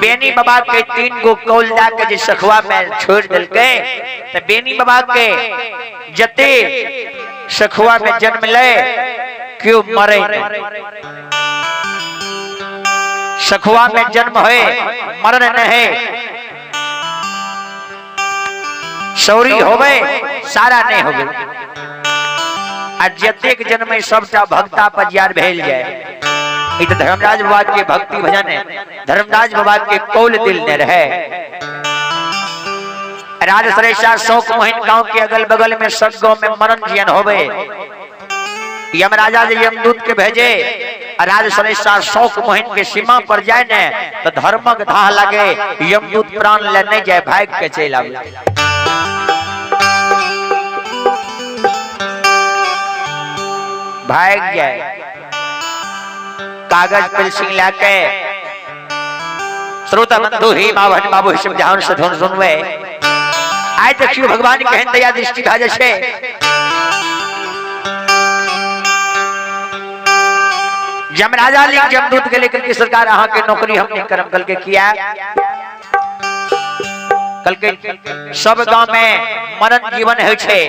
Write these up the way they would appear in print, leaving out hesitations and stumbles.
बेनी बाबा के 3 गो कौल दा के जे सखुआ में छोड़ देलकै त बेनी बाबा के जते सखुआ में जन्म ले क्यों मरे नहीं। सखुआ में जन्म है मरण नहीं, सौरी होवे सारा नहीं होवे। आ जतेक जन्म सबटा भक्ता पजियार भेल जाए। ई तो धर्मराज बाबा के भक्ति भजन है, धर्मराज बाबा के कौल दिल ने रहे। राज सरेशा शौक मोहिन गांव के अगल बगल में सब गांव में मरण जियन होवे। यमराजा जे यमदूत के भेजे राज सरेशा शौक मोहिन के सीमा पर जाए ने तो धर्मक धाह लगे, यमदूत प्राण ले नहीं जाए, भाग के चल आवे। भाग जाए कागज पेंसिल लाके। श्रोता बंधु ही मावन बाबू हिसब ध्यान से धुन सुनवे। आइ देखियो भगवान केहन दया दृष्टि भए जाइ छै। यमराजा लिख जमदूत के लेकर के सरकार अहाँ के नौकरी हम नहीं करम। कल के किया कल के सब गांव में मरण जीवन होइ छै,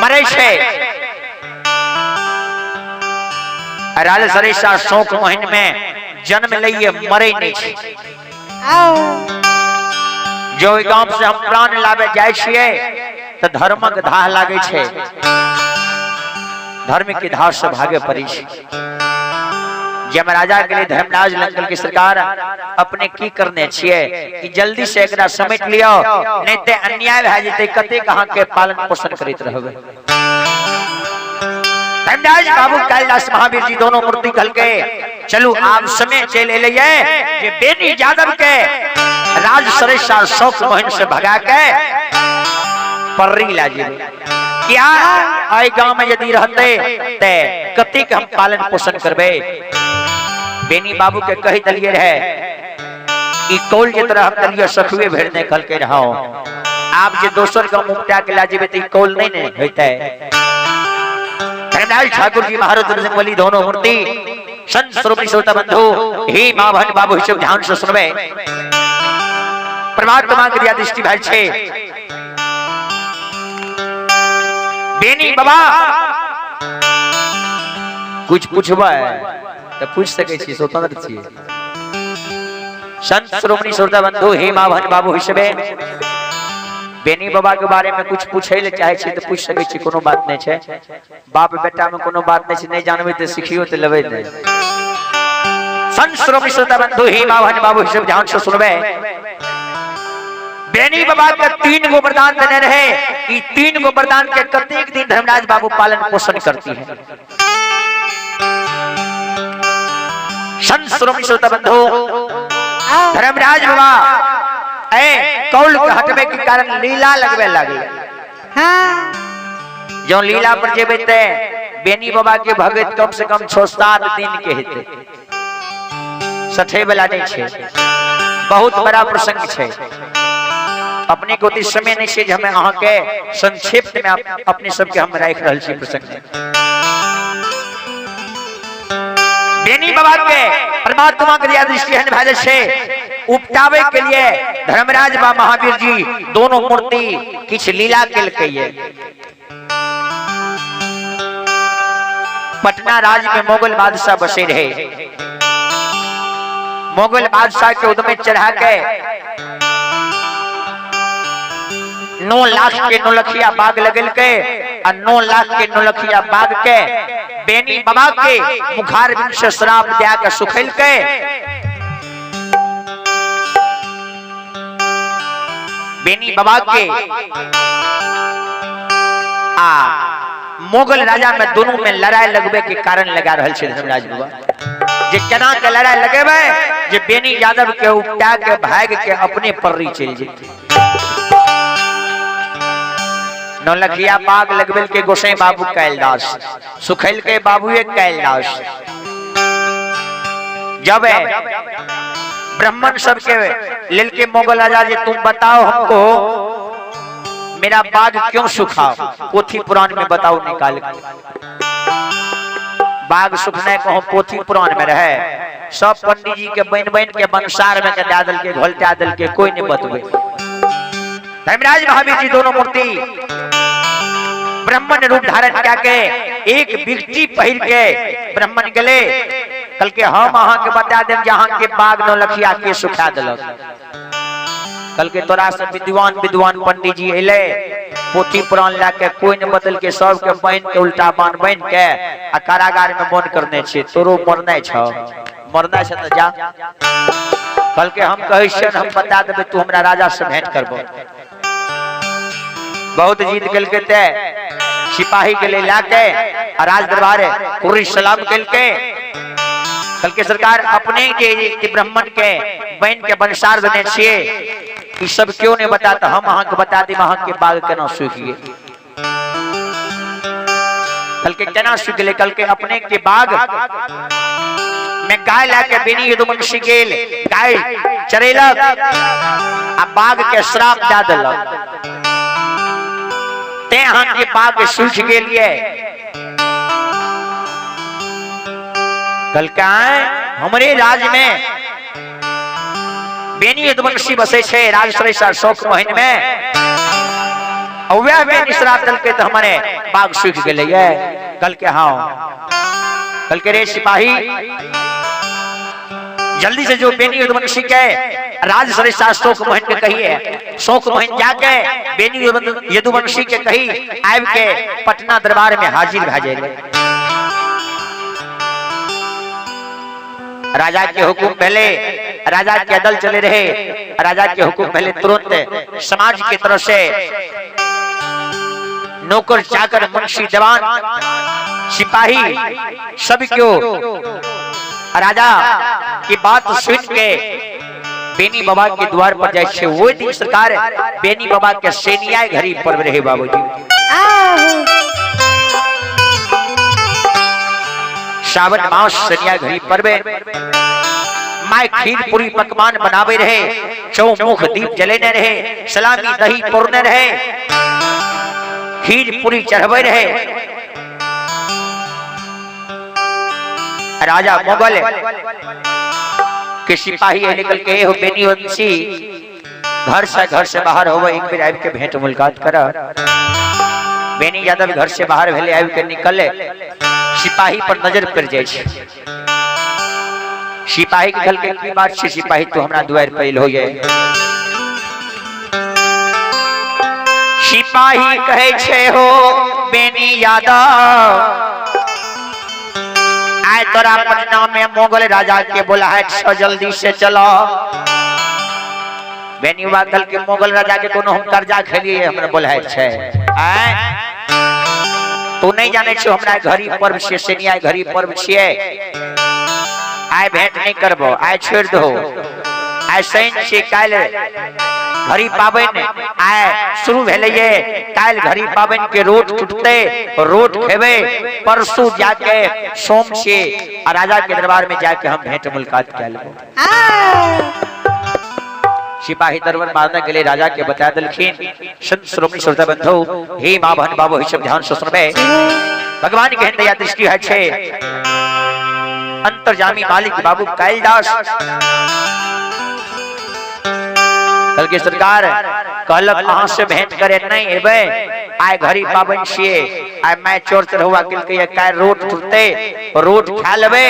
मरे छै। राज सरेशा शौक मोहिन में जन्म लइए मरे नहीं छै। जो ओहि गांव से हम प्राण लाबे जाइ छियै तऽ धर्मक धाह लागै छै, धर्म के धाह से भागे पड़ै छै। यमराजा के लिए धर्मराज लंकल की सरकार अपने की करने छियै कि जल्दी से एकरा समेट लियो, नहीं ते अन्याय भए जेतै, कतेक अहाँ के पालन पोषण करैत रहबै। धर्मराज बाबू कालिदास महावीर जी दोनों मूर्ति कहलकै चलू आब समय चलि एलैये जे बेनी यादव के राज सरेशा शौक मोहिन से भगा के पर्री ला जेबै। क्या एहि गांव में यदि रहते ते कतेक हम पालन पोषण करबै। बेनी बाबू के कहि देलिए रहे ई कौल जे तरह हम देलिए सखुए भरि नहि कहलकै रहो, आब जे दोसर गांव उपटा के ला जेबै त ई कौल नहीं ने होइतै। धर्मराज ठाकुर जी महाराज बजरंग बली दोनों मूर्ति संत श्रोमणी श्रोता बंधु हे मां बहन बाबू हिसाब ध्यान से सुनबे। परमात्मा के दया दृष्टि भल छे। बेनी बाबा कुछ पूछबै त पूछ सकै छी, स्वतंत्र छी। संत श्रोमणी श्रोता बंधु हे मां बहन बाबू हिसाबे बेनी बाबा के बारे में कुछ पूछे ले चाहे छी तो पूछ सकै छी, कोनो बात नहीं छै। बाप बेटा में कोनो बात नहीं छै, नहीं जानबै तऽ सिखियो तऽ लेबै नहि। संत श्रोमणी श्रोता बंधु हे मां बहन बाबू हिसाब ध्यान से सुनबै। बेनी बाबा के 3 गो वरदान देने रहे, ई 3 गो वरदान के कतेक दिन धर्मराज बाबू पालन पोषण करती है। संत श्रोमणी श्रोता बंधु धर्मराज बाबा ए कौल के हटबे के कारण लीला लगबे लागल। हाँ। जो लीला पर जेबे ते बेनी बाबा के भगत कम से कम 6-7 दिन के हेते, सठे वाला नहीं छे। बहुत बड़ा प्रसंग छे, अपने को ओते समय नहीं छे जे हमें अहाँ के संक्षिप्त में अपने सबके हम राखि रहल छी प्रसंग। बेनी बाबा के परमात्मा के दया दृष्टि एहन भए जाइ छै, उपटावे के लिए धर्मराज बा महावीर जी दोनों मूर्ति किछ लीला केलकै। पटना राज्य में मुगल बादशाह बसे रहे। मुगल बादशाह के उदमे चढ़ा के 9 लाख के 9 लखिया बाग लगल के आ 9 लाख के 9 लखिया बाग के बेनी बाबा के मुखार बिन से श्राप दिया के सुखल के बेनी बाबा के आ मुगल राजा में दोनों में लड़ाई लगबे के कारण लगा रहल छै धर्मराज बाबा जे केना के लड़ाई लगेबे जे बेनी यादव के उपटा के भाग के अपने पर्री चलि जेतै। नौलखिया बाग लगबेल के गोसाई बाबू कैलदास सुखैल के बाबूए कैलदास। जब ब्राह्मण सबके लेल के मुगल राजा जे तुम बताओ हमको मेरा बाग क्यों सुखा, पोथी पुराण में बताओ निकाल के। बाग सुखने कहो पोथी पुराण में रहे। सब पंडित जी के बन बन के बंसार में के दे देलकै, घोलटा देलकै, कोई नहीं बतबै। धर्मराज महावीर जी दोनों मूर्ति ब्राह्मण रूप धारण कए के एक बिकटी पहिर के ब्राह्मण गेले, कल के हम अहाँ के बता देब जे अहाँ के बाग नौलखिया के सुखा देलक। कल के तोरा से विद्वान विद्वान पंडित जी अले, पोथी पुराण लए के कोई नहीं बदल के सबके बन के उल्टा बान बन के आ कारागार में बंद करने छे, तोरो मरनाइ छौ, मरनाइ छै तऽ जा। कल के हम कहै छियनि हम बता देबै, तू हमरा राजा से भेंट करबो। बहुत जीत केलकै ते सिपाही के ले लाके आ राज दरबार कुरी सलाम केलकै। कल के सरकार अपने के ब्राह्मण के बन के बंसार देने छियै, ई सब क्यों नहीं बताता, हम अहाँ के बता दी अहाँ के बाग केना सूखि गेल। कल के केना सूखि गेलै? कल के अपने के बाग में गाय ला के बेनी यदुवंशी गेल, गाय चरेलक आ बाग के श्राप दे देलक, ते अहाँ के बाग सूखि गेल ये। कल के हमरे राज में बेनी यदुवंशी बसे छे राजश्रेष्ठ शोक महीन में, वह बेनी श्राप देलकै तऽ हमारे बाग सूखि गेलै ये। कल के हाँ, कल के रे सिपाही जल्दी से जो बेनी यदुवंशी के राजश्रेष्ठ शोक महीन के कहिए, शोक महीन जाके बेनी यदुवंशी के कही आबि के पटना दरबार में हाजिर भए जाए। राजा के हुकुम पहले राजा के दल चले रहे, राजा के हुकुम पहले तुरंत समाज के तरफ से नौकर चाकर मुंशी दीवान सिपाही सब क्यों राजा की बात सुन के बेनी बाबा के द्वार पर जाए छे। वो दिन सरकार बेनी बाबा के सेनिया घड़ी पर रहे बाबूजी। सावन मास सनिया घड़ी परबे my खीर पूरी पकवान बनावे रहे, चौमुख दीप जलेने रहे, सलामी दही पोरने रहे, खीर पूरी चढ़वे रहे। राजा मुगल के सिपाही निकल के हो बेनीवंशी घर से बाहर होवे, एक बेर आबि के भेंट मुलाकात कर। बेनी यादव घर से बाहर भेले, आबि के निकले, सिपाही पर नजर पड़ जाए छै। सिपाही के कहलकै की बात छै सिपाही, तू हमरा दुआरि पर एलहो ये? सिपाही कहै छै हो बेनी यादव, आय तोरा पटना में मुगल राजा के बोलाहट छौ, जल्दी से चलो। बेनी बाबा कहलकै मुगल राजा के कोनो हम कर्जा खेलिए हमरा बोलाहट छै? आय तू नहीं जाने छो हमरा घड़ी पर्व छियै, सेनिया घड़ी पर्व छियै, आय भेंट नहीं करबो, आय छोड़ दो, आय शनि छियै, काल्हि घड़ी पाबनि आय शुरू भेलैये, काल्हि घड़ी पाबनि के रोट टूटते, रोट खेबै, परसू जाके सोम छियै आ राजा के दरबार में जाके हम भेंट मुलाकात कए लेबो। सिपाही दरबार मारने के लिए राजा के बता दिलखिन। संत श्रोमणी श्रोता बंधु, हे माँ बहन बाबू, हे सब ध्यान से सुनबे। भगवान के दया दृष्टि है छे अंतर्जामी मालिक बाबू कालिदास। कल के सरकार कहलक अहाँ से भेंट करे नहीं एबे, आय घड़ी पाबनि छियै, आय मैं चोर चढ़ुआ केलकै, काल्हि रोट टूटते, रोट खा लेबै,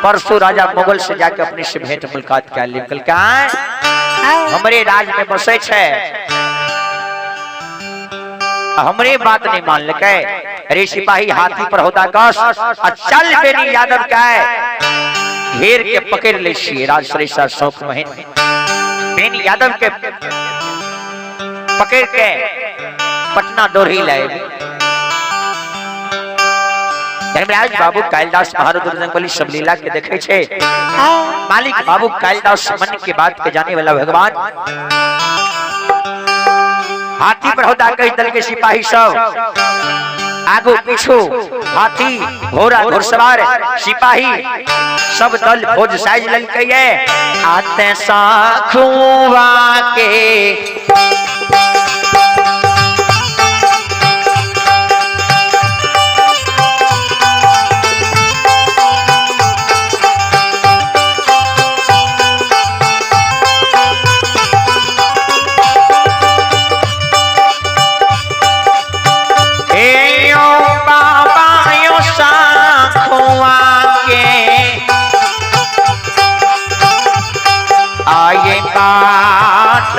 परसों राजा मुगल से जाके अपने से भेंट मुलाकात कर ले। कल हमरे राज में बसे छे, हमरे बात नहीं मान लके। अरे सिपाही हाथी पर होता कस आ चल बेनी यादव का घेर के पकड़ ले छियै राज श्रेष्ठ शौक महीन बेनी यादव के पकड़ के पटना डोरी लाए। धर्मराज बाबू कालिदास महारुद्र बजरंगबली सब लीला के देखे छे। मालिक बाबू कालिदास मन के बात के जाने वाला भगवान। हाथी पर होता कई दल के सिपाही सब आगू पीछू, हाथी घोड़ा घुड़सवार सिपाही सब दल फौज साइज ललकै आते साखुआ के बाट।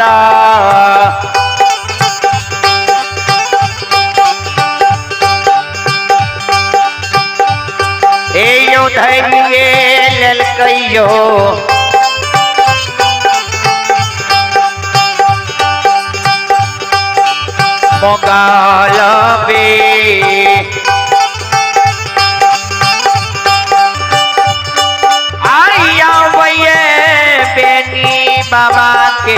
हे यो धैर्य ललकैयो मोगाल बे। आइया वये बेनी बाबा के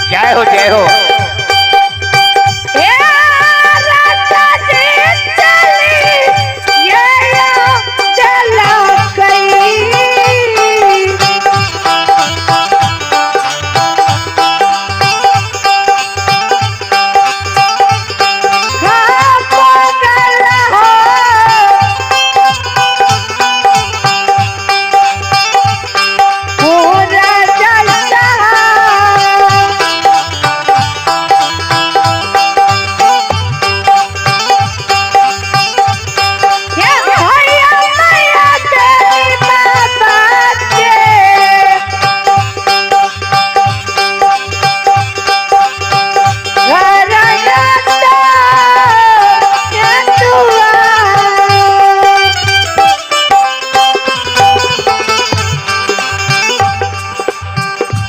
जय हो जय हो।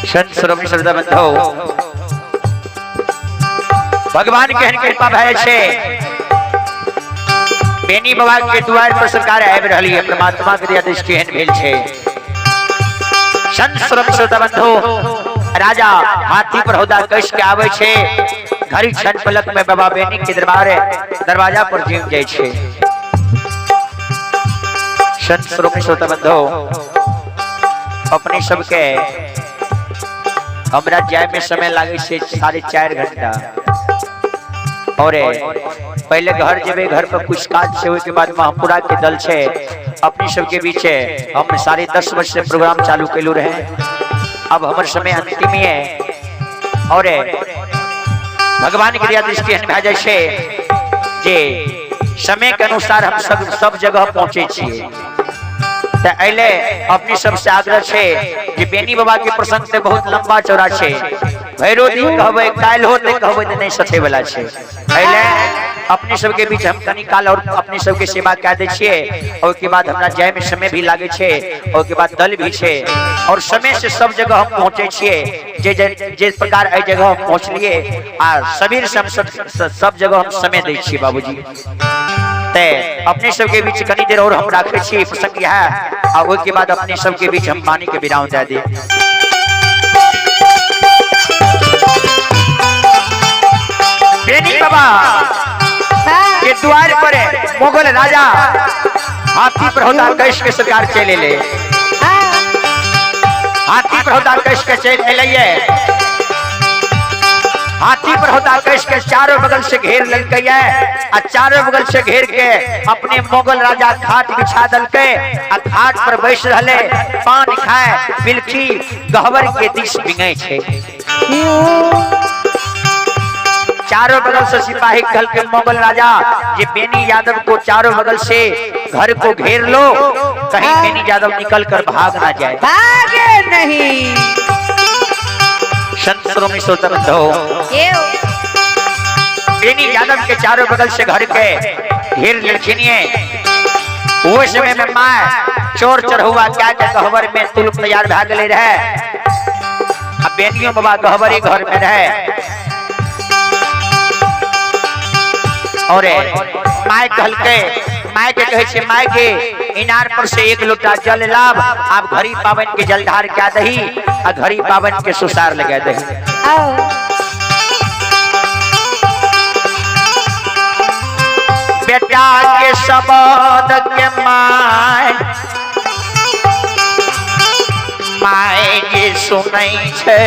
संत श्रोमणी श्रद्धा बंधो, भगवान के कृपा भय छे बेनी बाबा के द्वार पर सरकार आबि रहली है। परमात्मा के दया दृष्टि एहन भेल छे। संत श्रोमणी श्रद्धा बंधो, राजा हाथी पर हौदा कस के आवे छे, घड़ी क्षण पलक में बाबा बेनी के दरबार दरवाजा पर जीव जाय छे। संत श्रोमणी श्रद्धा बंधो, अपने सबके हमरा जाय में समय लागे छे 4.5 घंटा। और पहले घर जेबे, घर पर कुछ काज छे, ओहि के बाद महपुरा के दल छे अपने सबके बीच है। हम 10:30 बजे से प्रोग्राम चालू कैलू रहे, अब हमर समय अंतिम ही है। और भगवान के दया दृष्टि एहन भए जाय छे जे समय के अनुसार हम सब सब जगह पहुँचे छियै। त अइले अपने सबसे आग्रह छे जे बेनी बाबा के प्रसंग से बहुत लंबा चौड़ा छे, भैरो दिन कहबै काल्हि होते कहबै त नहीं सठे वाला छे। अइले अपने सबके बीच हम कनी काल और अपने सबके सेवा कए दै छियै, ओहि के बाद हमरा जाय में समय भी लागे छे, ओहि के बाद दल भी छे और समय से सब जगह हम पहुँचे छियै। जे जे जे प्रकार एहि जगह हम पहुँचलियै आ सबेर से हम सब सब जगह हम समय दै छियै बाबूजी। ते अपने सबके बीच कनी देर और हम राखे छी प्रसंग इएह, आ ओहि के बाद अपने सबके बीच हम पानी के विराम दे दी। बेनी बाबा के द्वार पर मुगल राजा हाथी पर होता कश के सरकार चले ले, हाथी पर होता कश के चल एलैये, हाथी पर होता कश के चारों बगल से घेर ललकै आ चारों बगल से घेर के अपने मुगल राजा खाट बिछा दलकै आ खाट पर बैस रहले, पान खाए बिलखी गहबर के दिश बिंगै छे। चारों बगल से सिपाही कहल के मुगल राजा ये बेनी यादव को चारों बगल से घर को घेर लो, कहीं बेनी यादव निकल कर भाग ना जाए। भागे नहीं। संत श्रोमणी श्रोता बंधो, बेनी यादव के चारों बगल से घर के घेर लेलखिन। वो समय में मां चोर चढ़ुआ क्या के गहबर में तुलप तैयार भए गेलै रहे। अब बेनियो बाबा गहबरे घर में रहे। और my कहलकै, my के कहै छै, my के इनार पर से एक लोटा जल लाभ, आप घड़ी पावन के जलधार क्या दही आ घड़ी पावन के सुसार लगा दही। आओ। बेटा के शब्द के my my जे सुनै छै,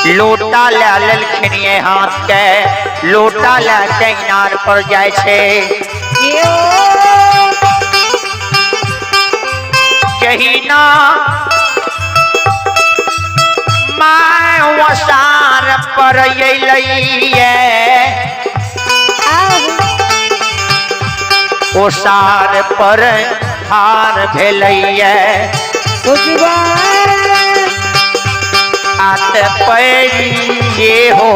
लोटा लए लेलखिन ये हाथ के, लोटा लए के इनार पर जाइ छै। जहिना my वसार पर अयलैये, ओसार पर हार भेलैये, आत पैरिये हो।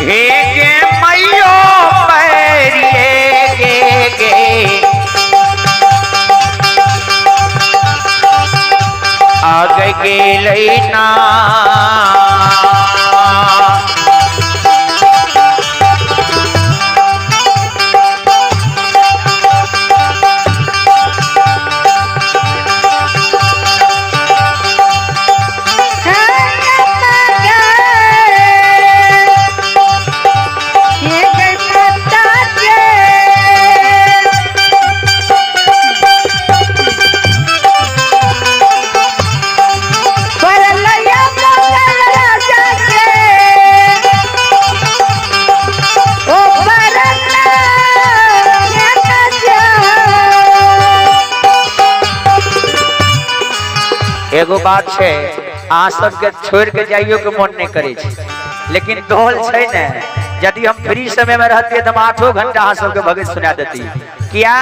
हे गे मैयो पैरिये गे गे, आग गेलै ना। एगो बात छै, अहाँ सबके छोड़ के जाइयो के मन नहीं करे छै, लेकिन दोल छै ने, यदि हम फ्री समय में रहतियै तऽ हम 8 घंटा अहाँ सबके भगत सुना देती। किया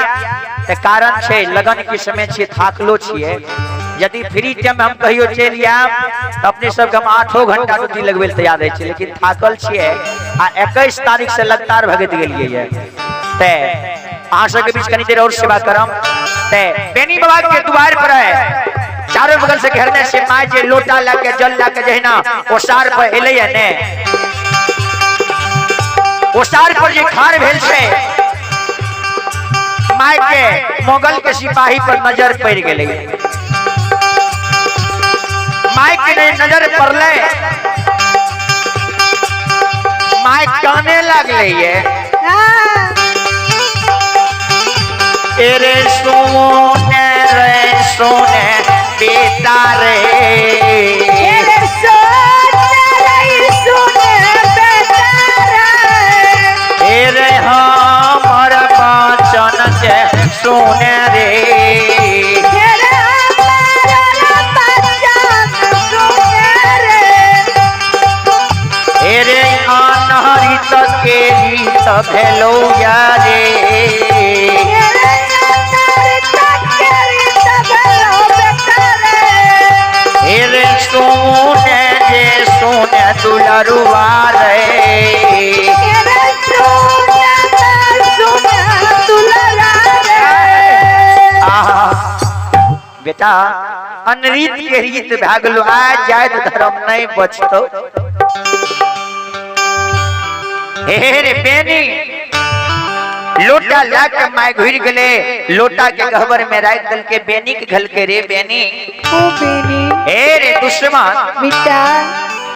तऽ कारण छै लगन के समय छियै, थाकलो छियै। यदि फ्री टाइम में हम कहियो चलि आयब तऽ अपने सबके हम 8 घंटा ड्यूटी लगबै लए तैयार रहै छियै, लेकिन थाकल छियै आ 21 तारीख से लगातार भगत गेलियै ये। ते अहाँ सबके बीच कनी देर और सेवा करम। ते बेनी बाबा के द्वार पर है, चारों बगल से घेरने से my जे लोटा लाके जल लाके जहिना ओसार पर एलै ने, ओसार पर जे खार भेल छै, my के मुगल के सिपाही पर नजर पड़ गेलै। My के नजर पड़लै, my काने लागलै ये, एरे सोने रे सोने बेटा रे, एरे सोने रे सोने बेटा रे, एरे हमर बचन के सुने रे, एरे हमर बचन सुने रे, एरे अनहरित के रीत भेलो या रे, एरे सोने जे सोने दुलरुआ रे, एरे सोने सोने दुलरा रे। आहा बेटा, अनरीत के रीत भए गेलो, आ जाय तऽ धर्म नहीं बचतो। हे रे बेनी, लोटा ला के my घुर गेले, लोटा के गहबर में राख दल के बेनी के घल के रे बेनी, ओ बेनी, हे रे दुश्मन बेटा,